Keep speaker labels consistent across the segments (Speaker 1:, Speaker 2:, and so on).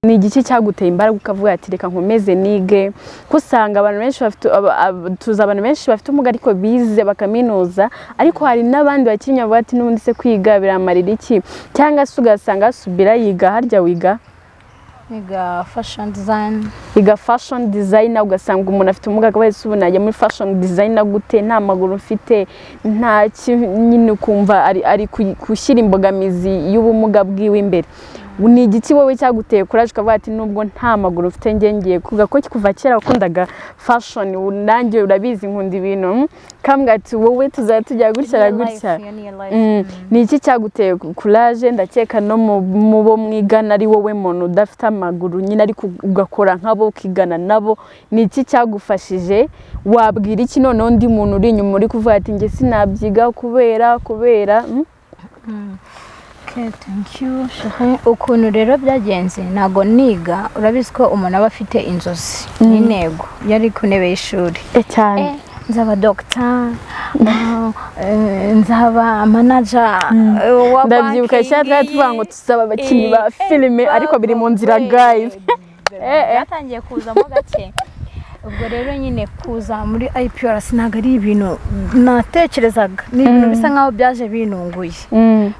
Speaker 1: Ni igiki cyaguteye imbaraga ukavuga ati: "Reka nkomeze nige"? Ko usanga abantu benshi bafite tuzi abantu benshi bafite ubumuga ariko bize bakaminuza, ariko hari n'abandi bakiri inyuma bavuga ati: "N'ubundi se kwiga biramarira iki?" Cyangwa se ugasanga Subira yiga, harya wiga?
Speaker 2: Niga fashion design.
Speaker 1: Yiga fashion designer. Ugasanga umuntu afite ubumuga akaba wese: "Ubu najya muri fashion designer gute nta maguru mfite, nta nyine?" Ukumva ari gushyira imbogamizi y'ubumuga bwiwe imbere. Ni igiki wowe cyaguteye courage ukavuga ati: "Nubwo nta maguru mfite, njye ngiye kuvuga"? Ko kuva kera wakundaga fashion, nanjye urabizi nkunda ibintu, kambwira ati: "Wowe tuzajya tujya gutya na gutya."
Speaker 2: Iyo niyo life.
Speaker 1: Ni iki cyaguteye courage? Ndakeka no mu bo mwigana ari wowe muntu udafite amaguru nyine, ariko ugakora nk'abo, ukigana nabo. Ni iki cyagufashije? Wabwira iki noneho undi muntu uri inyuma uri kuvuga ati: "Njye sinabyiga kubera"?
Speaker 2: Okay, thank you, chérie. Ukuntu rero byagenze, ntabwo niga, urabizi ko umuntu aba afite inzozi n'intego iyo ari ku ntebe y'ishuri.
Speaker 1: Cyane.
Speaker 2: Nzaba dogita, nzaba manager wa
Speaker 1: Ndabyibuka
Speaker 2: banki
Speaker 1: cyane twari tuvuga ngo
Speaker 2: ngiyi.
Speaker 1: tuzaba abakinnyi ba filime, ariko biri mu nzira, guys.
Speaker 2: Byatangiye kuzamo gake. Ubwo rero nyine kuza muri IPRC ntabwo ari ibintu natekerezaga, ni ibintu bisa nkaho byaje binunguye,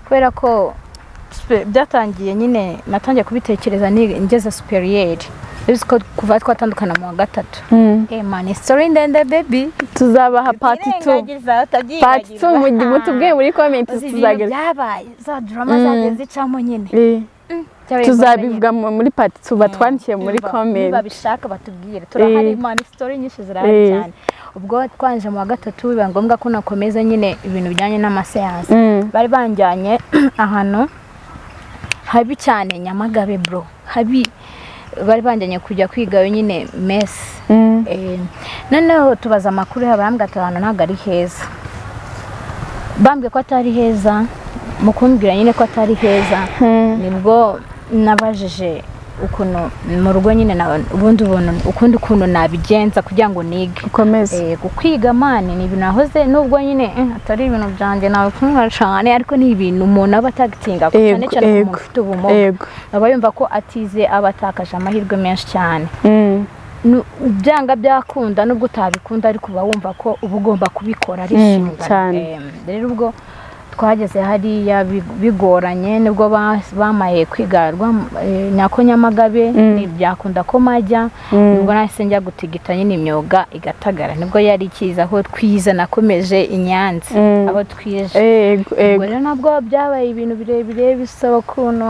Speaker 2: kubera ko byatangiye nyine natangiye kubitekereza ngeze supérieur. Uzi ko kuva twatandukana mu wa gatatu. Man, story ndende, baby.
Speaker 1: Tuzabaha part 2.
Speaker 2: Utirengagiza,
Speaker 1: Part 2.
Speaker 2: utabyibagirwa.
Speaker 1: Mutubwiye muri comment.
Speaker 2: Uzi ibintu
Speaker 1: Tuzagera
Speaker 2: byabaye, za drama zagiye zicamo nyine. Byabaye.
Speaker 1: Tuzabivuga muri part 2, batwandikiye muri
Speaker 2: Umva,
Speaker 1: comment.
Speaker 2: niba bishaka batubwire, turahari. Man, story nyinshi zirahari cyane. Ubwo twanje mu wa gatatu, biba ngombwa ko nakomeza nyine ibintu bijyanye n'ama séances. Bari banjyanye ahantu habi cyane, Nyamagabe, bro, habi. Bari banjyanye kujya kwiga nyine mesi. Noneho tubaza amakuru yabo, barambwira ati: "Ahantu ntabwo ari heza." Bambwiye ko atari heza. Mu kumbwira nyine ko atari heza, nibwo nabajije ukuntu mu rugo nyine ubundi buntu, ukundi kuntu nabigenza kugira ngo nige.
Speaker 1: Ukomeze.
Speaker 2: Kwiga, man, ni ibintu nahoze, nubwo nyine atari ibintu byanjye nabikunda cyane, ariko ni ibintu umuntu aba atagitinga cyane, cyane ku muntu ufite ubumuga, aba yumva ko atize aba atakaje amahirwe menshi cyane. Byanga byakunda, nubwo utabikunda, ariko uba wumva ko uba ugomba kubikora, ari inshingano.
Speaker 1: Cyane.
Speaker 2: Rero ubwo twageze hariya bigoranye, nibwo bamaye kwiga nyako Nyamagabe, ntibyakunda ko majya. Nibwo nahise njya gutigita nyine imyuga i Gatagara, nibwo yari ikiza aho twize. Nakomeje i Nyanza aho twize. Ubwo rero nabwo byabaye ibintu birebire, bisaba ukuntu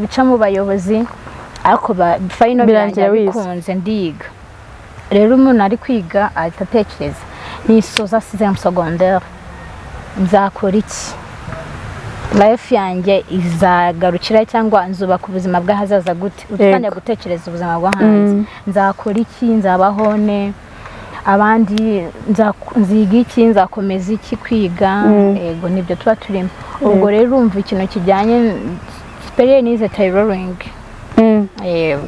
Speaker 2: bica mu bayobozi, ariko final
Speaker 1: Birangira
Speaker 2: birangira
Speaker 1: wize.
Speaker 2: bikunze, ndiga. Rero umuntu ari kwiga ahita atekereza: "Nisoza sixième secondaire nzakora iki? Life yanjye izagarukira cyangwa nzubaka ubuzima bw'ahazaza gute?" Utangira gutekereza ubuzima bwo hanze. Nzakora iki? Nzabaho ne abandi? Nziga iki? Nzakomeza iki kwiga? Yego, nibyo tuba turimo. Ubwo rero urumva ikintu kijyanye supérieur, nize tailoring,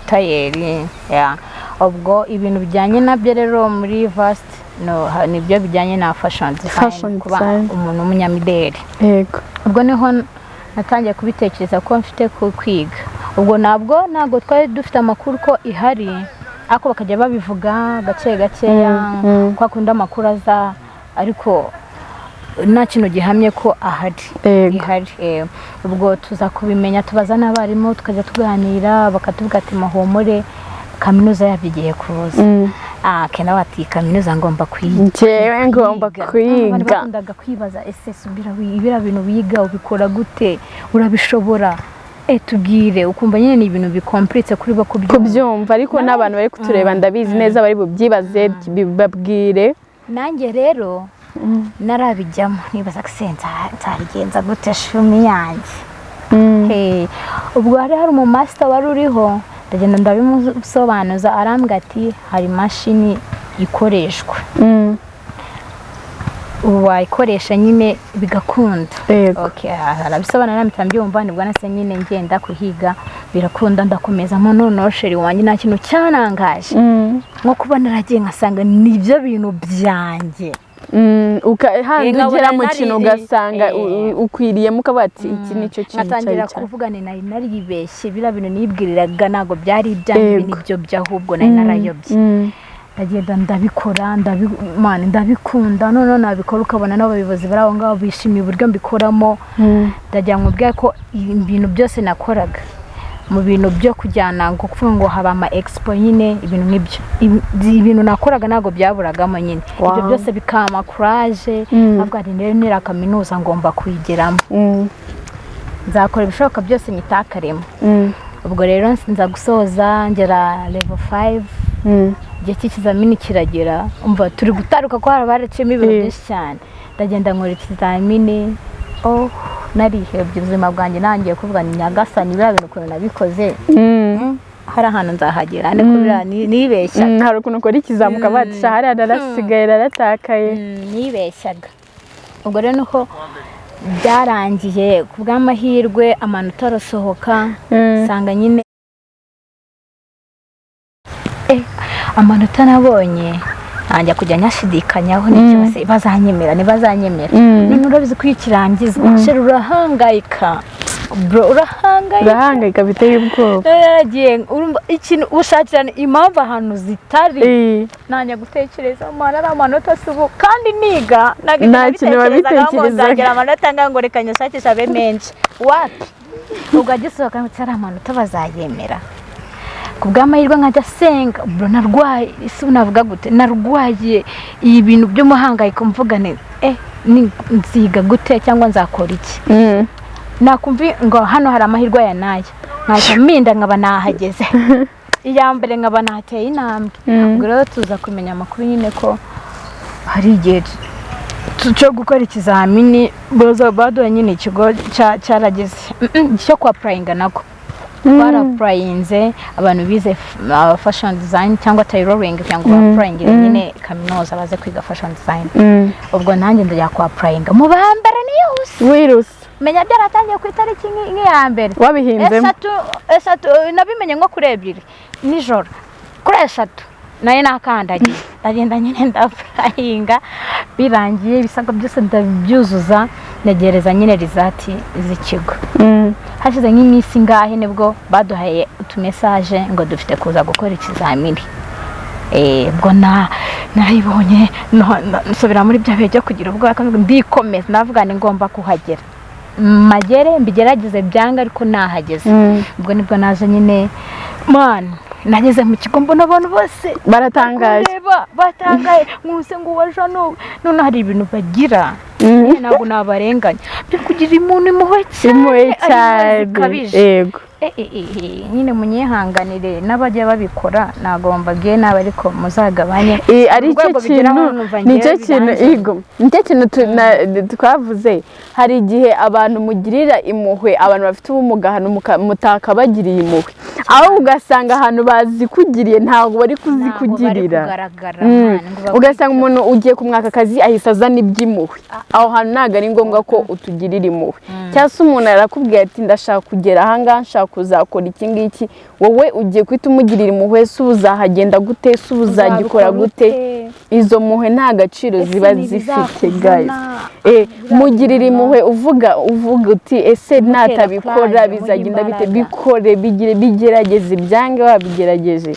Speaker 2: tailleur ya. Ubwo ibintu bijyanye nabyo rero muri vast no nibyo bijyanye na fashion design,
Speaker 1: Fashion
Speaker 2: kuba
Speaker 1: design.
Speaker 2: umuntu w'umunyamideli. Ubwo niho natangiye kubitekereza ko mfite kwiga. Ubwo nabwo ntabwo twari dufite amakuru ko ihari, ariko bakajya babivuga gake gakeya, kwa kundi amakuru aza ariko nta kintu gihamye ko ahari, ihari. Ubwo tuza kubimenya tubaza n'abarimu, tukajya tuganira, bakatubwira ati: "Muhumure, kaminuza yabyo igiye kuza." Ah, kena bati: "Kaminuza ngomba kuyiga."
Speaker 1: Njyewe ngomba
Speaker 2: Abantu
Speaker 1: kwiga.
Speaker 2: bakundaga kwibaza: "Ese Subira, biriya bintu wiga ubikora gute? Urabishobora? Tubwire." Ukumva nyine ni ibintu bikomplicitse kuri bo kubyumva.
Speaker 1: Kubyumva. Ariko n'abantu bari kutureba, ndabizi neza bari bubyibaze, babwire.
Speaker 2: Nanjye rero narabijyamo nibaza ko se nzabigenza gute, shumi yanjye? Hey, ubwo hari umu master wari uriho, ndagenda ndabimusobanuza, arambwira ati: "Hari imashini ikoreshwa, ubu wayikoresha nyine bigakunda." Okay, arabisobanura mpita mbyumva. Nibwo nase nyine ngenda kuhiga, birakunda, ndakomezamo. Noneho chéri wanjye, nta kintu cyanangaje nko kuba naragiye nkasanga nibyo bintu byanjye.
Speaker 1: Handi
Speaker 2: Nkabona
Speaker 1: ugera mu kintu ugasanga ukwiriyemo, ukavuga ati iki nicyo kintu
Speaker 2: nkatangira
Speaker 1: cyari cyane.
Speaker 2: Kuvuga ni nari naribeshye, biriya bintu nibwiriraga ntabwo byari ibyanjye, ibi nibyo by'ahubwo nari narayobye. Ndagenda ndabikora, man, ndabikunda. Noneho nabikora ukabona n'abayobozi bari aho ngaho bishimiye uburyo mbikoramo. Ndagira ngo mbwire ko ibintu byose nakoraga mu bintu byo kujyana ngo kuvuga ngo haba ama expo nyine, ibintu nk'ibyo, ibintu nakoraga ntabwo byaburagamo nyine. Ibyo byose bikampa courage, nkavuga nti rero nira kaminuza ngomba kuyigeramo, nzakora ibishoboka byose nyitakaremo. Ubwo rero nza gusoza ngera level 5. Igihe cy'ikizamini kiragera, umva turi gutaruka ko hari baraciyemo ibintu byinshi cyane. Ndagenda nkora ikizamini, oh, narihebye ubuzima bwanjye, nangiye kuvuga ni nyagasani, biriya bintu ukuntu nabikoze, hari ahantu nzahagera, ariko biriya nibeshyaga.
Speaker 1: Hari ukuntu ukora ikizamuka bati sha hariya narasigaye, naratakaye.
Speaker 2: Nibeshyaga. Ubwo rero nuko byarangiye, ku bw'amahirwe amanota arasohoka, nsanga nyine amanota nabonye ntangira kujya nyashidikanyaho n'icyose bazanyemera, ntibazanyemera. None urabizi ko iyo ukirangiza sheri urahangayika, bro, urahangayika.
Speaker 1: Urahangayika biteye ubwoba.
Speaker 2: None naragiye, urumva ikintu ushakirana impamvu ahantu zitari. Nanjye gutekereza mana ari amanota si ubu kandi niga ntabwo ibyo
Speaker 1: Nta kintu
Speaker 2: nabitekerezaga ngo
Speaker 1: wabitekerezaga.
Speaker 2: nzagira amanota angana ngo reka nyashakishe abe menshi, wapi. Ubwo agisohoka ngo ari amanota bazayemera, ku bw'amahirwe nkajya senga, bro, narwaye ese ubu navuga gute, narwaye ibi bintu by'umuhangayiko, mvuga nti nziga gute cyangwa nzakora iki? Nakumva ngo hano hari amahirwe aya n'aya, nkahita mpinda nkaba nahageze, iya mbere nkaba nahateye intambwe. Ubwo rero tuza kumenya amakuru nyine ko hari igihe cyo gukora ikizamini baza baduha nyine, ikigo cyarageze cyo kwapplyinga, nako twarapplyinze abantu bize fashion design cyangwa tailoring kugira ngo bapplyingire nyine kaminuza baze kwiga fashion design. Ubwo nanjye ndajya kwapplyinga mu ba mbere niyihuse.
Speaker 1: Wiruse.
Speaker 2: Menya byaratangiye ku itariki nk'iya mbere
Speaker 1: Wabihinzemo.
Speaker 2: Eshatu, eshatu, nabimenye nko kuri 2 nijoro, kuri 3 nayo nakandagiye, ndagenda nyine ndapplyinga, birangiye ibisabwa byose ndabyuzuza, ntegereza nyine result z'ikigo. Hashize nk'iminsi ingahe nibwo baduhaye utumessage ngo dufite kuza gukora ikizamini. Ubwo na narayibonye, nsubira muri bya bihe byo kugira ubwoba, kandi ndikomeza, ndavuga ni ngomba kuhagera, magere mbigerageze byanga ariko nahageze. Ubwo nibwo naje nyine, man, nageze mu kigo mbona abantu bose
Speaker 1: Baratangaje.
Speaker 2: Kureba batangaye mwuse ngo uwaje hano. None hari ibintu bagira, nyine ntabwo nabarenganya, byo kugira umuntu impuhwe cyane,
Speaker 1: Impuhwe
Speaker 2: ari impuhwe
Speaker 1: cyane.
Speaker 2: zikabije. Nyine munyihanganire n'abajya babikora, ntabwo mbabwiye nabi, ariko muzagabanye.
Speaker 1: Ari cyo
Speaker 2: Urwego bigeraho
Speaker 1: kintu
Speaker 2: numva
Speaker 1: nicyo
Speaker 2: njyewe
Speaker 1: kintu
Speaker 2: birangiye.
Speaker 1: Igo nicyo kintu twavuze, hari igihe abantu mugirira impuhwe abantu bafite ubumuga ahantu mutakabagiriye impuhwe, aho ugasanga ahantu bazikugiriye ntabwo bari
Speaker 2: Ntabwo bari
Speaker 1: kuzikugirira.
Speaker 2: kugaragara, man, ngo
Speaker 1: Ugasanga umuntu ugiye kumwaka akazi ahise azana iby'impuhwe, aho hantu ntabwo ari ngombwa ko utugirira impuhwe. Cyangwa se umuntu arakubwira ati ndashaka kugera ahangaha, nshaka kuzakora iki ngiki, wowe ugiye guhita umugirira impuhwe, se ubu uzahagenda gute, se ubu uzagikora
Speaker 2: Uzabikora
Speaker 1: gute?
Speaker 2: ute?
Speaker 1: Izo mpuhwe nta gaciro
Speaker 2: Ese
Speaker 1: ziba
Speaker 2: ni
Speaker 1: zifite,
Speaker 2: ibizakuvuna?
Speaker 1: guys. Mugirira impuhwe uvuga uti ese
Speaker 2: Mutera
Speaker 1: natabikora
Speaker 2: courage,
Speaker 1: bizagenda
Speaker 2: muha
Speaker 1: bite?
Speaker 2: imbaraga.
Speaker 1: Bikore, bigire, bigerageze, ibyange wabigerageje.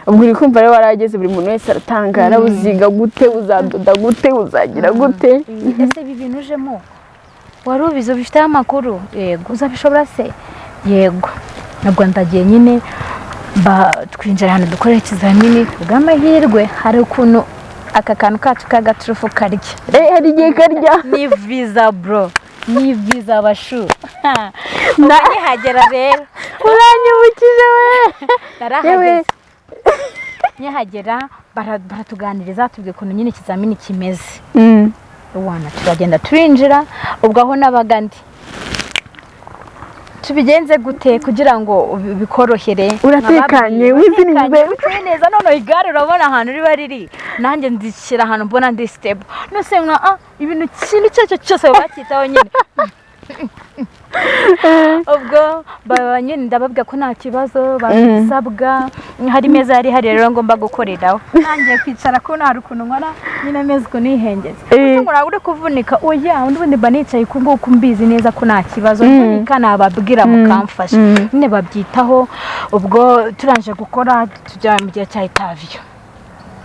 Speaker 1: Ubwo uri kumva rero warageze, buri muntu wese aratangara, uziga gute, uzadoda gute, uzagira gute?
Speaker 2: Ese ibi bintu ujemo wari ubizi, ubifiteho amakuru? Yego. Uzabishobora se? Yego. Nubwo ndagiye nyine, twinjira ahantu dukorera ikizamini, ku bw'amahirwe hari ukuntu aka kantu kacu k'agaturufu karya.
Speaker 1: Hari igihe karya.
Speaker 2: Ni visa, bro, ni visa bashu. Ubwo nkihagera rero
Speaker 1: Uranyibukije we.
Speaker 2: Narahageze, nkihagera baratuganiriza, tubwira ukuntu nyine ikizamini kimeze. Wana turagenda turinjira, ubwo aho nabaga ndi tubigenze gute kugira ngo bikorohere?
Speaker 1: Uratekanye,
Speaker 2: Nkababwira,
Speaker 1: wizirinze.
Speaker 2: uratekanye, wicaye neza. None igare urabona ahantu riba riri, nanjye ndishyira ahantu mbona ndi stable, nose nka ibintu, ikintu icyo ari cyo cyose bacyitaho nyine. Ubwo baba nyine ndababwira ko nta kibazo babisabwa. Hari meza yari hari rero ngomba gukoreraho, ntangiye kwicara ko nta ukuntu nkora nyine ameza ukuntu yihengetse, ngo ntabwo uri kuvunika. Oya, ubundi mba nicaye ku nguku, mbizi neza ko nta kibazo. Mvunika nababwira mukamfasha. Nyine babyitaho. Ubwo turangije gukora, tujya mu gihe cya interview.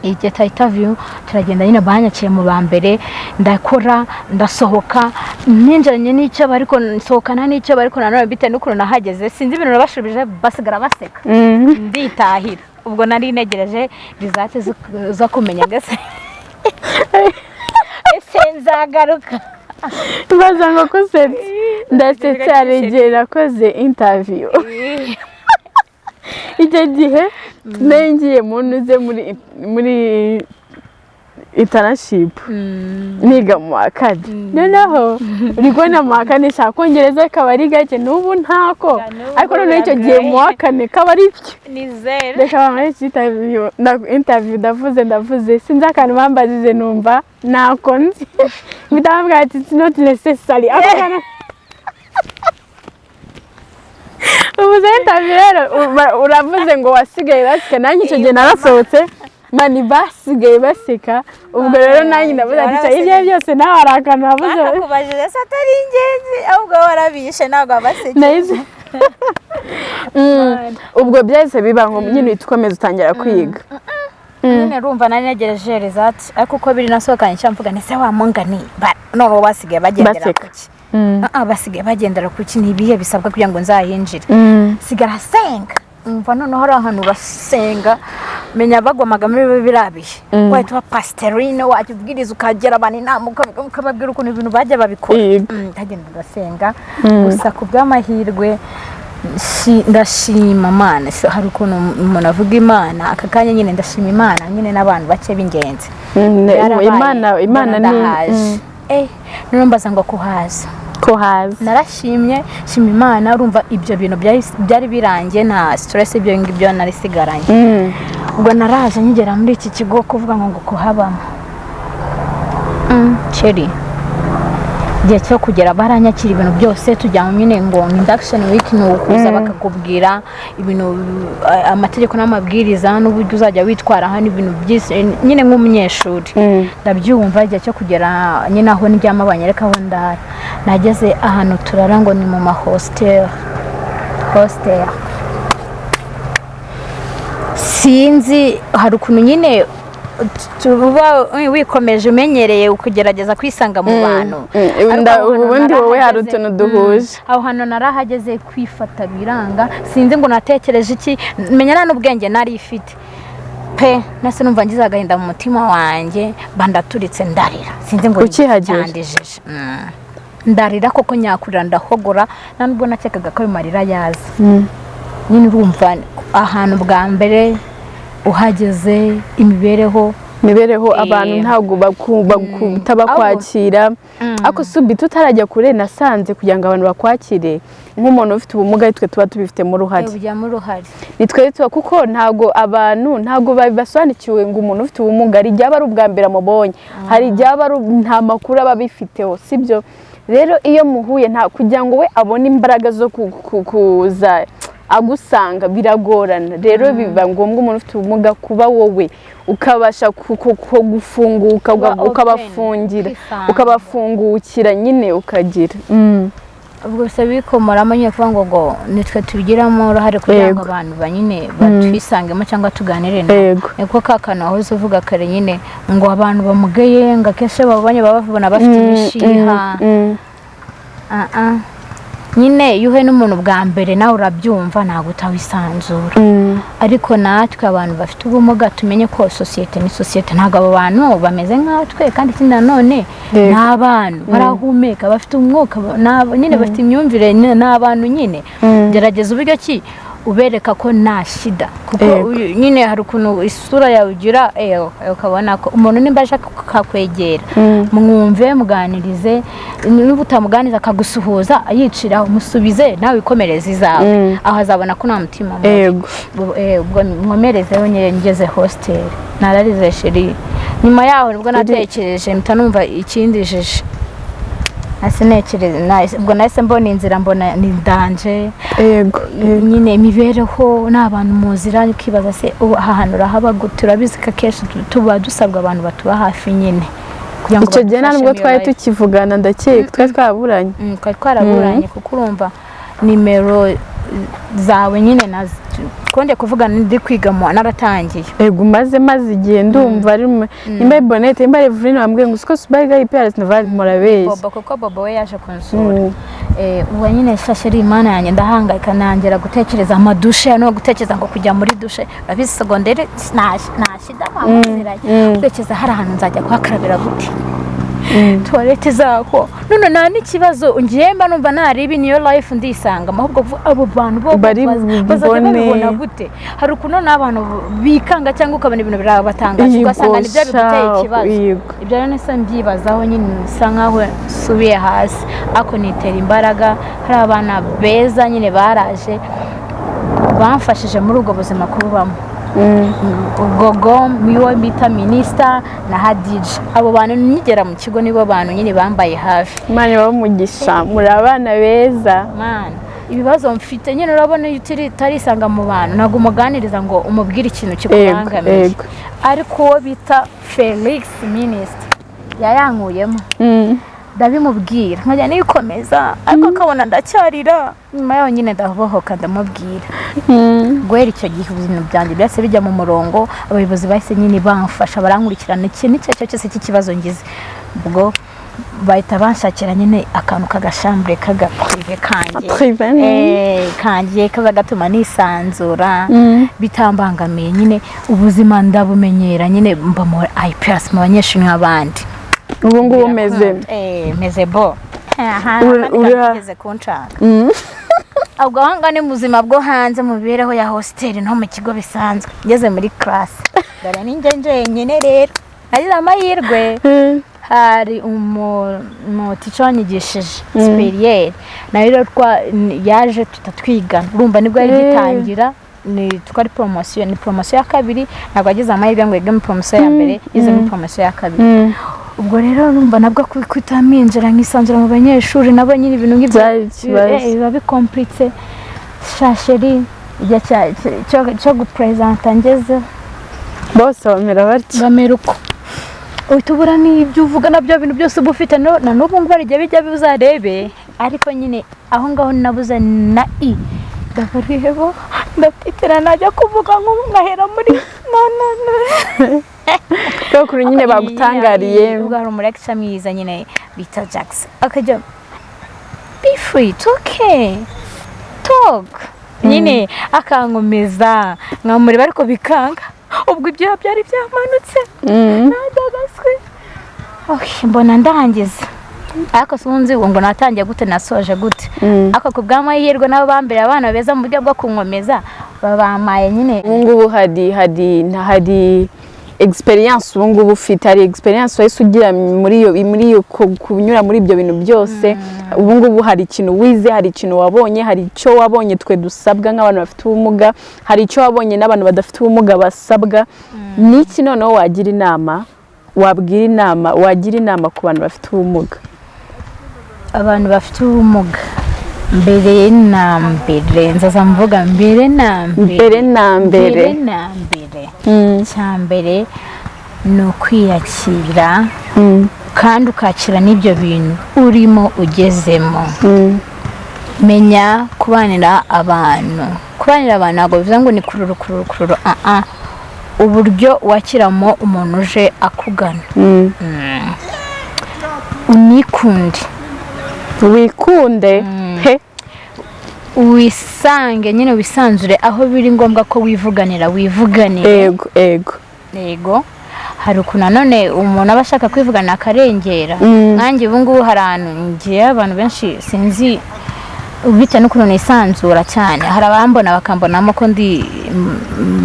Speaker 2: Igihe cya interview turagenda nyine, banyakiye mu ba mbere, ndakora, ndasohoka, ninjiranye n'icyo ariko nsohokana n'icyo ariko nanone bitewe n'ukuntu nahageze, sinzi ibintu nabashubije, basigara baseka, nditahira. Ubwo nari ntegereje result zo kumenya ngo ese nzagaruka.
Speaker 1: Baza ngo kusetse, ndasetse. Hari igihe nakoze interview, icyo gihe nari ngiye mu ntuze muri internship, niga mu wa kane. Noneho uri kubona mu wa kane shaka kongereza kaba ari gake, n'ubu ntako, ariko noneho icyo gihe mu wa kane kaba ari byo.
Speaker 2: Ni zero.
Speaker 1: Reka bamare interview, ndavuze, ndavuze, sinzi akantu bambajije, numva ntako nzi, mpita bambwira ati "It's not necessary." Ako kantu ubuze interview rero, uravuze ngo wasigaye baseka, nanjye icyo gihe narasohotse mani basigaye baseka. Ubwo rero nanjye ndavuze ati "Sha, ibyo byose nawe hari akantu wavuze."
Speaker 2: Bakakubajije se atari ingenzi, ahubwo warabishe, ntabwo wabasekeye.
Speaker 1: Nahise ubwo byahise biba ngo nyine uhita ukomeza utangira kwiga.
Speaker 2: Nyine urumva nari ntegereje result, ariko uko biri nasohokanye icyo mvuga ni se wa mungani noneho basigaye bagendera
Speaker 1: Baseka.
Speaker 2: kuki? Ah, basigaye bagendera kuki? Ni ibihe bisabwa kugira ngo nzahinjire? Sigara senga, umva noneho hari ahantu urasenga, menya bagwamaga muri biriya bihe, wahita uba pasiterine, wajya ubwiriza, ukagira abantu inama, ukababwira ukuntu ibintu bajya babikora. Ndagenda ndasenga gusa, ku bw'amahirwe ndashima Imana. Hari ukuntu umuntu avuga Imana aka kanya nyine, ndashima Imana nyine n'abantu bake b'ingenzi. Byarabaye,
Speaker 1: Imana
Speaker 2: mbona
Speaker 1: ni
Speaker 2: ndahaje. Noneho mbaza ngo kuhaza.
Speaker 1: Ko haza.
Speaker 2: Narashimye, shima Imana. Urumva ibyo bintu byari birangiye, nta stress ibyo ngibyo narisigaranye. Ubwo naraje nkigera muri iki kigo, kuvuga ngo kuhabamo, chérie, igihe cyo kugera baranyakira, ibintu byose tujya nyine ngo induction week, ni ukuza bakakubwira ibintu, amategeko n'amabwiriza n'uburyo uzajya witwara hano, ibintu byinshi nyine nk'umunyeshuri. Ndabyumva. Igihe cyo kugera nyine aho ndyama, banyereka aho ndara, nageze ahantu turara ngo ni mu ma hostel, hostel sinzi, hari ukuntu nyine tuba wikomeje, umenyereye ukugerageza kwisanga mu bantu. Ariko aho hantu
Speaker 1: Ubundi wowe hari utuntu duhuje.
Speaker 2: Aho hantu narahageze kwifata biranga, sinzi ngo natekereje iki, menya nta n'ubwenge nari ifite pe. Nase numva ngize agahinda mu mutima wanjye, mba ndaturitse ndarira, sinzi ngo ni iki
Speaker 1: Ukihagera?
Speaker 2: cyandijije. Ndarira koko, nyakurira, ndahogora, nta nubwo nakekaga ko ayo marira yaza. Nyine urumva ahantu bwa mbere uhageze, imibereho
Speaker 1: Imibereho, abantu ntabwo bakwakira. Ariko subi tutarajya kure, nasanze kugira ngo abantu bakwakire nk'umuntu ufite ubumuga, twe tuba tubifitemo uruhare.
Speaker 2: Ubujyamo uruhare.
Speaker 1: Ni twe tuba, kuko ntabwo abantu ntabwo basobanukiwe ngo umuntu ufite ubumuga, hari igihe aba ari ubwa mbere amubonye, hari igihe aba ari nta makuru aba abifiteho, sibyo? Rero iyo muhuye, nta kugira ngo we abone imbaraga zo kuza agusanga, biragorana. Rero biba ngombwa umuntu ufite ubumuga kuba wowe ukabasha gufunguka,
Speaker 2: Kuba open,
Speaker 1: ukabafungira,
Speaker 2: kwisanga.
Speaker 1: ukabafungukira nyine ukagira
Speaker 2: Ubwo bisa bikomoramo nyine kuvuga ngo nitwe tubigiramo uruhare kugira ngo abantu ba nyine batwisangemo cyangwa tuganire nabo. Niko ka kantu wahoze uvuga kare nyine ngo abantu bamugaye, ngo akenshi iyo babonye baba babona bafite imishiha. Ah, ah. Nyine iyo uhuye n'umuntu bwa mbere, nawe urabyumva, ntabwo utawisanzura. Ariko natwe abantu bafite ubumuga tumenye ko sosiyete ni sosiyete, ntabwo abo bantu bameze nkatwe. Kandi ikindi nanone, ni abantu barahumeka, bafite umwuka, nyine bafite imyumvire, ni abantu nyine. Gerageza uburyo ki ubereka ko nta shida, kuko nyine hari ukuntu isura yawe ugira, ukabona ko umuntu nimba aje akakwegera, mwumve, muganirize. Niba utamuganiriza akagusuhuza yicira, umusubize nawe wikomereze izawe. Aho azabona ko nta mutima mubi. Ubwo nkomerezeho nyine, ngeze hostel nararize chérie. Nyuma yaho nibwo natekereje, mpita numva ikindijije. Nahise ubwo nahise mbona inzira, mbona ni danger.
Speaker 1: Yego.
Speaker 2: Nyine imibereho n'abantu muziranye, ukibaza se ubu aha hantu urahaba gute? Urabizi ko akenshi tuba dusabwa abantu batuba hafi nyine kugira ngo
Speaker 1: Icyo gihe nta nubwo
Speaker 2: badufashe
Speaker 1: twari
Speaker 2: muri iyo life.
Speaker 1: tukivugana, ndakeka twari twaraburanye.
Speaker 2: Twari twaraburanye, kuko urumva nimero zawe nyine twongeye kuvugana ndi kwiga mu naratangiye.
Speaker 1: Ego, maze igihe ndumva ari nimba ari Bonete, nimba ari Eveline wambwiye ngo usiko subayiga IPRC Naval, murabeshya.
Speaker 2: Bobo, kuko Bobo we yaje kunsura. Ubu nyine shashe Imana yanjye, ndahangayika, ntangira gutekereza amadushe no gutekereza ngo kujya muri dushe. Urabizi segonderi nta shida mwamuziranye. Gutekereza hari ahantu nzajya kuhakarabira gute, toilette zako none nta n'ikibazo. Ngiye mba numva naribi niyo life ndisanga, ahubwo abo bantu bo
Speaker 1: Bari
Speaker 2: bazajya
Speaker 1: bubone.
Speaker 2: babibona gute? Hari ukuntu n'abantu bikanga cyangwa ukabona ibintu birabatangaje, ugasanga nibyo biguteye ikibazo. Ibyo rero nisa mbyibazaho nyine, bisa nkaho nsubiye hasi, ariko nitera imbaraga. Hari abana beza nyine baraje bamfashije muri ubwo buzima kububamo. Gogo niwe bita minisita na Hadija, abo bantu nkigera mu kigo nibo bantu nyine bambaye hafi.
Speaker 1: Imana ibahe umugisha, muri abana beza.
Speaker 2: Man, ibibazo mfite nyine, urabona iyo utarisanga mu bantu ntabwo umuganiriza ngo umubwire ikintu kikubangamiye. Ariko uwo bita Felix minisita yayankuyemo, ndabimubwira nkajya nikomeza, ariko akabona ndacyarira. Nyuma yaho nyine ndabohoka, ndamubwira. Guhera icyo gihe ibintu byanjye byahise bijya mu murongo. Abayobozi bahise nyine bamfasha, barankurikirana, ikintu icyo ari cyo cyose cy'ikibazo ngize, ubwo bahita banshakira nyine akantu k'agashambure k'agaprivé kanjye.
Speaker 1: Privé.
Speaker 2: Kanjye kaza gatuma nisanzura bitambangamiye. Nyine ubuzima ndabumenyera, nyine mba mu IPRC mu banyeshuri nk'abandi.
Speaker 1: Ubu ngubu umeze
Speaker 2: Meze bo aha kigeze kuncanga. Ubwo aho ngaho ni mu buzima bwo hanze, mu mibereho ya hostel no mu kigo bisanzwe. Ngeze muri classe, dore ni njye njyenyine. Rero nagize amahirwe, hari umutica wanyigishije supérieur, nawe rero yaje tutatwigana. Urumva nibwo yari gitangira, ni twari promotion, ni promotion ya kabiri. Ntabwo yagize amahirwe ngo yige muri promotion ya mbere, yize muri promotion ya kabiri. Ubwo rero urumva nabwo kutaminjira nkisanzura mu banyeshuri nabo nyine ibintu nk'ibyo
Speaker 1: Byari ikibazo.
Speaker 2: Biba bikompritse. Shasheri, igihe cyo gupresenta ngezeho,
Speaker 1: bose bamera batya.
Speaker 2: Bamera uko, uhita ubura n'ibyo uvuga nabyo, bintu byose uba ufite na n'ubu ngubu hari igihe bijya bizarebe. Ariko nyine aho ngaho nabuze na i ndabareba, ndatitira, najya kuvuga nk'ubu nkahera muri na na na.
Speaker 1: Kubera ukuntu nyine bagutangariye.
Speaker 2: Ubwo hari umulecturer mwiza nyine bita Jackson, akajya be free, it's okay, talk, nyine akankomeza nkamureba, ariko bikanga. Ubwo ibyo byari byamanutse, nadagaswe. Okay, mbona ndangiza, ariko sinzi ngo natangiye gute, nasoje gute. Ariko ku bw'amahirwe nabo bambere abana beza mu buryo bwo kunkomeza, babampaye nyine.
Speaker 1: Ubu ngubu hari experience ubu ngubu ufite, hari experience wahise ugira muri iyo kunyura muri ibyo bintu byose. Ubu ngubu hari ikintu wize, hari ikintu wabonye, hari icyo wabonye twe dusabwa nk'abantu bafite ubumuga, hari icyo wabonye n'abantu badafite ubumuga basabwa. Ni iki noneho wagira inama, wabwira inama, wagira inama ku bantu bafite ubumuga?
Speaker 2: Abantu bafite ubumuga, mbere na mbere, nzaza mvuga mbere na mbere.
Speaker 1: Mbere na mbere.
Speaker 2: Mbere na mbere, icya mbere ni ukwiyakira kandi ukakira n'ibyo bintu urimo ugezemo. Menya kubanira abantu. Kubanira abantu ntabwo bivuze ngo ni kururu kururu kururu, ah, uburyo wakiramo umuntu uje akugana. Unikunde.
Speaker 1: Wikunde he.
Speaker 2: Wisange nyine, wisanzure. Aho biri ngombwa ko wivuganira, wivuganire.
Speaker 1: Ego ego.
Speaker 2: Yego, hari ukuntu nanone umuntu aba ashaka kwivugana akarengera. Nkanjye ubu ngubu hari ahantu ngiye, abantu benshi sinzi bitewe n'ukuntu nisanzura cyane, hari abambona bakambonamo ko ndi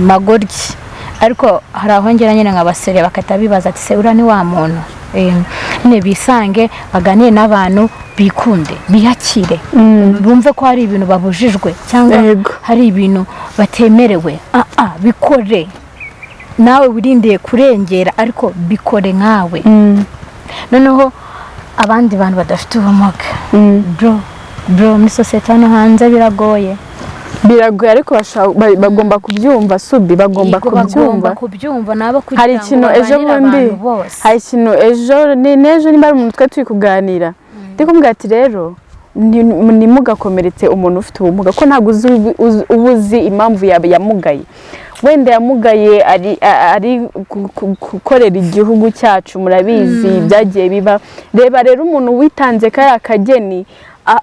Speaker 2: magoryi, ariko hari aho ngera nyine nkabasere bagahita bibaza ati: "Se uriya ni wa muntu?" Nyine bisange, baganire n'abantu, bikunde, biyakire, bumve ko hari ibintu babujijwe cyangwa hari ibintu batemerewe. Ah, bikore nawe wirindeye kurengera, ariko bikore nkawe. Noneho Abandi bantu badafite ubumuga, bro, bro, muri sosiyete hano hanze biragoye.
Speaker 1: Biragoye, ariko bagomba kubyumva, Subi, bagomba
Speaker 2: Yego,
Speaker 1: kubyumva.
Speaker 2: Bagomba kubyumva nabo kugira
Speaker 1: Hari
Speaker 2: ngo
Speaker 1: ikintu ejo
Speaker 2: baganire
Speaker 1: bundi,
Speaker 2: abantu bose.
Speaker 1: hari ikintu ejo n'ejo nimba ari umuntu twari turi kuganira, ndi kumubwira ati: "Rero ntimugakomeretse umuntu ufite ubumuga, ko ntabwo uba uzi impamvu yamugaye. Wenda yamugaye ari gukorera igihugu cyacu, murabizi byagiye biba. Reba rero umuntu witanze kariya kageni,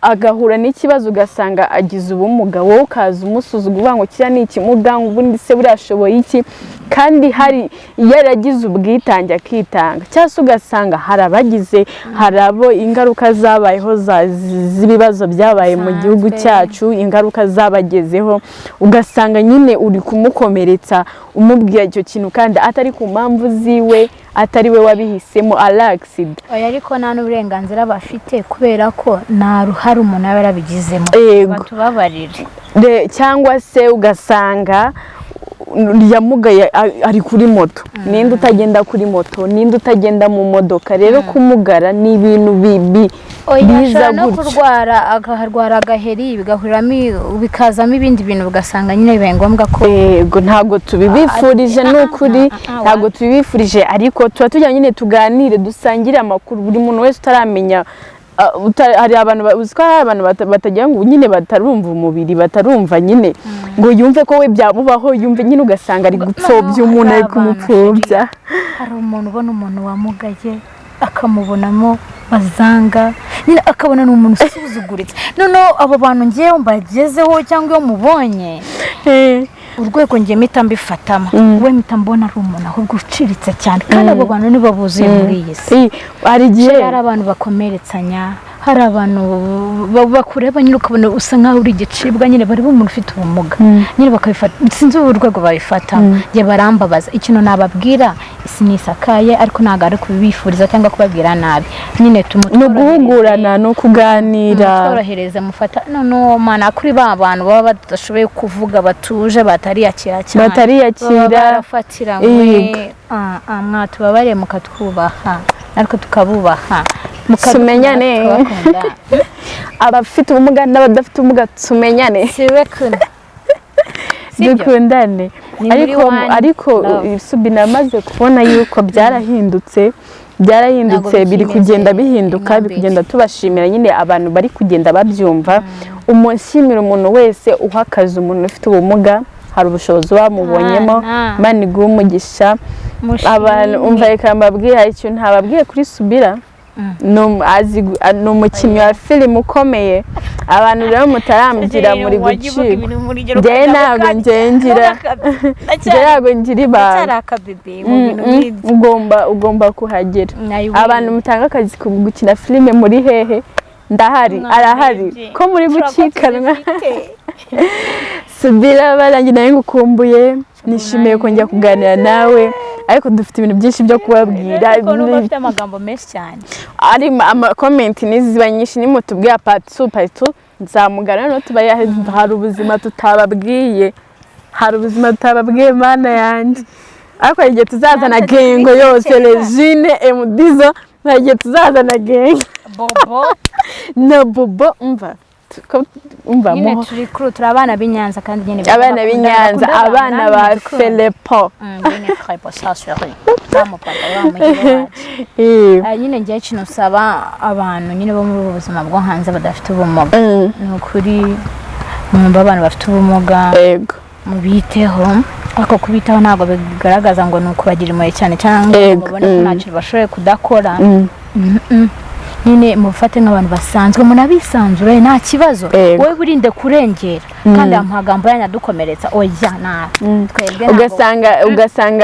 Speaker 1: agahura n'ikibazo, ugasanga agize ubumuga, wowe ukaza umusuzugura uvuga ngo kiriya ni ikimuga, ngo ubundi se buriya ashoboye iki, kandi hari yaragize ubwitange akitanga." Cyangwa se ugasanga hari abagize, hari abo ingaruka zabayeho z'ibibazo byabaye mu gihugu
Speaker 2: Bisanzwe.
Speaker 1: cyacu, ingaruka zabagezeho, ugasanga nyine uri kumukomeretsa umubwira icyo kintu kandi atari ku mpamvu ziwe, atari we wabihisemo, ari accident.
Speaker 2: Oya, ariko nta n'uburenganzira bafite kubera ko nta ruhare umuntu aba yarabigizemo.
Speaker 1: Yego.
Speaker 2: Batubabarire.
Speaker 1: Cyangwa se ugasanga yamugaye ari kuri moto. Ninde utagenda kuri moto? Ninde utagenda mu modoka? Rero kumugara ni ibintu
Speaker 2: Oya,
Speaker 1: biza
Speaker 2: ashobora no
Speaker 1: gutyo.
Speaker 2: kurwara, akaharwara agaheri, bigahuriramo, bikazamo ibindi bintu, ugasanga nyine bibaye ngombwa ko
Speaker 1: Yego, ntabwo tubibifurije, ni ukuri ntabwo tubibifurije, ariko tuba tujya nyine tuganire, dusangire amakuru, buri muntu wese utaramenya. Hari abantu uzi ko hari abantu batagira ngo nyine batarumva umubiri, batarumva nyine ngo yumve ko we byamubaho, yumve nyine, ugasanga ari gupfobya umuntu, ari
Speaker 2: Hari abantu,
Speaker 1: kumupfobya.
Speaker 2: Hari umuntu ubona umuntu wamugaye akamubonamo bazanga nyine, akabona ni umuntu usuzuguritse. Noneho abo bantu ngewe mbagezeho cyangwa iyo mubonye, urwego ngiye mpita mbifatamo, we mpita mbona ari umuntu ahubwo uciriritse cyane, kandi abo bantu nibo buzuye muri iyi si.
Speaker 1: Hari igihe
Speaker 2: Hari abantu bakomeretsanya, hari abantu bakureba nyine ukabona usa nkaho uri igicibwa nyine, bari umuntu ufite ubumuga nyine bakabifata, sinzi ubu urwego babifata, njye barambabaza. Ikintu nababwira, isi ntisakaye, ariko ntabwo ari kubibifuriza cyangwa kubabwira nabi nyine.
Speaker 1: Ni uguhugurana, ni ukuganira.
Speaker 2: Mutworohereze, mufata noneho mana kuri ba bantu baba badashoboye kuvuga, batuje, batariyakira cyane,
Speaker 1: Batariyakira.
Speaker 2: baba barafatiranywe.
Speaker 1: Yego.
Speaker 2: Mwatubabariye mukatwubaha ariko tukabubaha.
Speaker 1: Tumenyane.
Speaker 2: Tukabakunda.
Speaker 1: Abafite ubumuga n'abadafite ubumuga, tumenyane.
Speaker 2: Siwe kuna. Sibyo?
Speaker 1: Dukundane.
Speaker 2: Ni muri
Speaker 1: Ariko
Speaker 2: one
Speaker 1: ariko
Speaker 2: love.
Speaker 1: Subi, namaze kubona yuko byarahindutse, byarahindutse.
Speaker 2: Ntabwo
Speaker 1: Biri
Speaker 2: bikimeze
Speaker 1: kugenda bihinduka,
Speaker 2: nka
Speaker 1: biri
Speaker 2: mbere.
Speaker 1: kugenda, tubashimira nyine abantu bari kugenda babyumva. Umunshimira umuntu wese uha akazi umuntu ufite ubumuga, hari ubushobozi bamubonyemo.
Speaker 2: Ah, ah.
Speaker 1: Imana iguhe umugisha.
Speaker 2: Mushime.
Speaker 1: Abantu, umva, reka mbabwire, hari ikintu ntababwiye kuri Subira. Ni umukinnyi wa filime ukomeye. Abantu rero mutarambwira muri gucika, njyewe ntabwo ngira, njyewe ntabwo ngira ibanga.
Speaker 2: Akabibi mu bintu nk'ibyo.
Speaker 1: Ugomba kuhagera. Abantu mutanga akazi ku gukina filime muri hehe? Ndahari, arahari, ko muri gucikanwa. Subira barangi, nawe ngukumbuye, nishimiye kongera kuganira nawe, ariko dufite ibintu byinshi byo kubabwira.
Speaker 2: Ariko numva afite amagambo menshi cyane.
Speaker 1: Ari ama comments niziba nyinshi, nimutubwira part 2, part 2 nzamugana, noneho tuba hari ubuzima tutababwiye, hari ubuzima tutababwiye, Mana yanjye. Ariko hari igihe tuzazana
Speaker 2: Natwe
Speaker 1: gang yose.
Speaker 2: tubikeka.
Speaker 1: Regine Emudizo, hari igihe tuzazana gang.
Speaker 2: Bobo.
Speaker 1: Na Bobo, umva, umva.
Speaker 2: Nyine turi kuru, turi abana b'i Nyanza kandi nyine
Speaker 1: Abana b'i Nyanza,
Speaker 2: bakunda abantu,
Speaker 1: abana
Speaker 2: namwe
Speaker 1: ba
Speaker 2: mudukunda.
Speaker 1: Felepo.
Speaker 2: Bene Felepo, ça chérie, wa mupapa wa mugira wacu. Nyine ngiye ikintu usaba abantu nyine bo muri ubu buzima bwo hanze badafite ubumuga, ni ukuri mwumva abantu bafite ubumuga, mubiteho. Ariko kubitaho ntabwo bigaragaza ngo ni ukubagira impuhwe cyane cyangwa ngo babone ko nta kintu bashoboye kudakora. Nyine mubafate nk'abantu basanzwe, munabisanzure, nta kibazo. Wowe wirinde kurengera kandi amagambo yanyu adukomeretsa, oya, na twebwe ntabwo.
Speaker 1: Ugasanga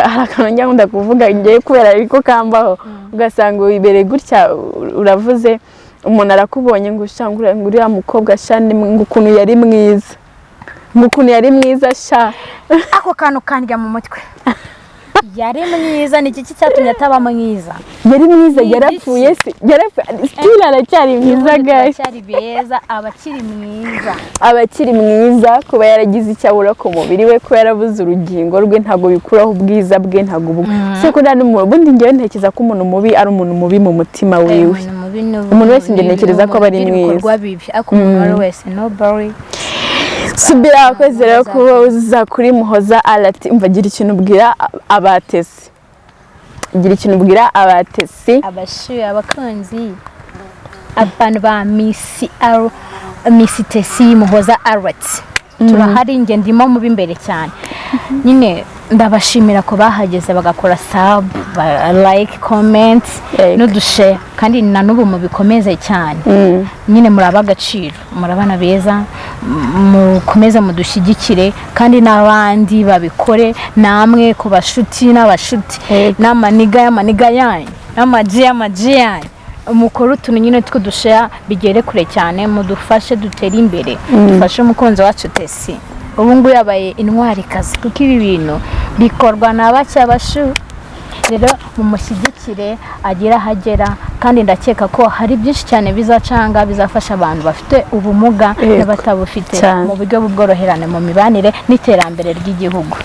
Speaker 1: hari akantu njya nkunda kuvuga ngiye kubera ariko kambaho, ugasanga wibereye gutya, uravuze, umuntu arakubonye ngo sha, ngo uriya mukobwa sha, ngo ukuntu yari mwiza, ngo ukuntu yari mwiza sha.
Speaker 2: Ako kantu kandya mu mutwe. Yari mwiza, ni iki cyatumye ataba mwiza?
Speaker 1: Yari mwiza, yarapfuye se? Yarapfuye, still aracyari mwiza guys.
Speaker 2: Aracyari beza, abakiri mwiza.
Speaker 1: Abakiri mwiza. Kuba yaragize icyo abura ku mubiri we, kuba yarabuze urugingo rwe, ntabwo bikuraho ubwiza bwe. Ntabwo ubu se ko nta n'umuntu, ubundi ngewe ntekereza ko umuntu mubi ari umuntu mubi mu mutima wiwe.
Speaker 2: Umuntu mubi ni
Speaker 1: Umuntu wese njye ntekereza ko aba ari
Speaker 2: ugira
Speaker 1: mwiza.
Speaker 2: ibikorwa bibi, ariko umuntu uwo ari we wese, nobody.
Speaker 1: Subira, wakoze rero kuba uza kuri Muhoza Arati. Umva, gira ikintu ubwira abatesi, gira ikintu ubwira abatesi.
Speaker 2: Abashuye, abakunzi, abantu ba Miss Aro, Miss Tesi Muhoza Arati, turahari. Njye ndimo mu b'imbere cyane nyine. Ndabashimira ko bahageze bagakora sub, like, comment n'udushare, kandi na n'ubu mubikomeze cyane. Nyine muraba agaciro, muri abana beza, mukomeze mudushyigikire, kandi n'abandi babikore namwe ku bashuti n'abashuti n'amaniga y'amaniga yanyu n'amaji y'amaji yanyu. Mukore utuntu nyine tw'udushare bigere kure cyane, mudufashe dutere imbere, dufashe umukunzi wacu Tesi. Ubu ngubu yabaye intwarikazi, kuko ibi bintu bikorwa na bake. Abashu rero mumushyigikire agere aho agera, kandi ndakeka ko hari byinshi cyane bizacanga, bizafasha abantu bafite ubumuga n'abatabufite mu buryo bw'ubworoherane mu mibanire n'iterambere ry'igihugu.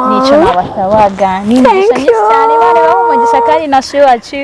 Speaker 2: Nicyo nabasabaga. Ni imigisha
Speaker 1: Thank
Speaker 2: myinshi
Speaker 1: you.
Speaker 2: cyane. Imana ibahe umugisha, kandi na shu wacu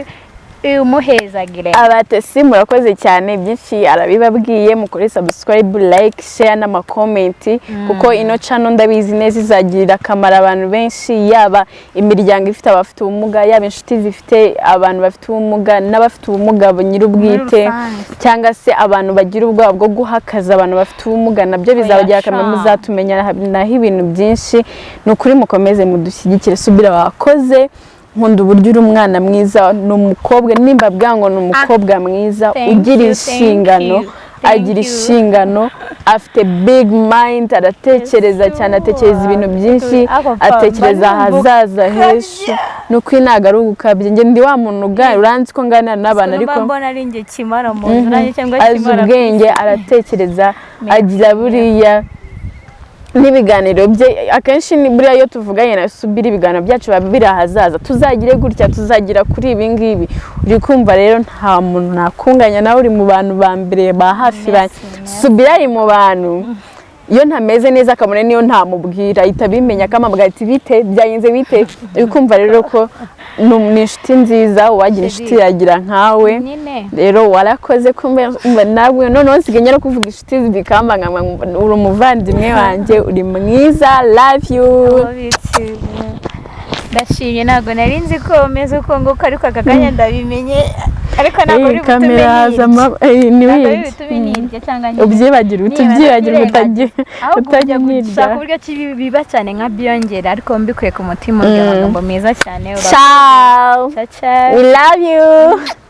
Speaker 2: umuhezagire.
Speaker 1: Abatesi, murakoze cyane, byinshi arabibabwiye. Mukore subscribe, like, share n'amacomment, kuko ino channel ndabizi neza izagirira akamaro abantu benshi, yaba imiryango ifite abafite ubumuga, yaba inshuti zifite abantu bafite ubumuga, n'abafite ubumuga nyir'ubwite,
Speaker 2: Rusange.
Speaker 1: cyangwa se abantu bagira ubwoba bwo guhakaza abantu bafite ubumuga, nabyo bizabagirira akamaro.
Speaker 2: Sha.
Speaker 1: Muzatumenya naho ibintu byinshi. Ni ukuri mukomeze mudushyigikire. Subira, wakoze. Nkunda uburyo uri umwana mwiza. Ni umukobwa, nimba bwa ngo ni umukobwa mwiza
Speaker 2: Thank
Speaker 1: ugira
Speaker 2: you, thank
Speaker 1: inshingano.
Speaker 2: you, thank
Speaker 1: Agira
Speaker 2: you.
Speaker 1: inshingano, afite big mind, aratekereza cyane, atekereza ibintu byinshi,
Speaker 2: Ako pa,
Speaker 1: atekereza
Speaker 2: mba numva
Speaker 1: ahazaza h'ejo. Ni ukuri, ntabwo ari ugukabya. Njye ndi wa muntu uganira, uranzi ko nganira n'abantu, ariko
Speaker 2: mbona ari njye kimara mu nzu nanjye cyangwa
Speaker 1: azi
Speaker 2: kimara ku
Speaker 1: ubwenge,
Speaker 2: isi.
Speaker 1: Aratekereza, agira buriya n'ibiganiro bye akenshi ni buriya iyo tuvuganye na Subira, ibiganiro byacu biba biri ahazaza, tuzagire gutya, tuzagira kuri ibi ngibi. Uri kumva rero, nta muntu nakunganya nawe, uri mu bantu ba mbere ba hafi ba
Speaker 2: Merci, merci.
Speaker 1: Subira ari mu bantu iyo ntameze neza, akabona niyo ntamubwira ahita abimenya, akamubwira ati: "Bite, byagenze bite?" Uri kumva rero ko ni inshuti nziza. Uwagira inshuti yagira nkawe.
Speaker 2: Nyine.
Speaker 1: Rero warakoze kumbe nawe noneho nsigaye no kuvuga inshuti bikambangama. Uri umuvandimwe wanjye, uri mwiza, love you.
Speaker 2: Ndashimye, ntabwo nari nzi ko umeze uko nguko, ariko aka kanya ndabimenye, ariko ntabwo uri butume
Speaker 1: Kamera haza
Speaker 2: nirya.
Speaker 1: Ni
Speaker 2: Ntabwo uri
Speaker 1: wibye.
Speaker 2: butume nirya cyangwa nyine
Speaker 1: Ubyibagirwe, utubyibagirwe, utagiye
Speaker 2: ahubwo
Speaker 1: utajya
Speaker 2: ujya gushaka
Speaker 1: nirya.
Speaker 2: uburyo ki biba cyane nka byongera, ariko mbikuye ku mutima, ubwira amagambo meza cyane.
Speaker 1: Ciao.
Speaker 2: Ciao, ciao.
Speaker 1: We love you.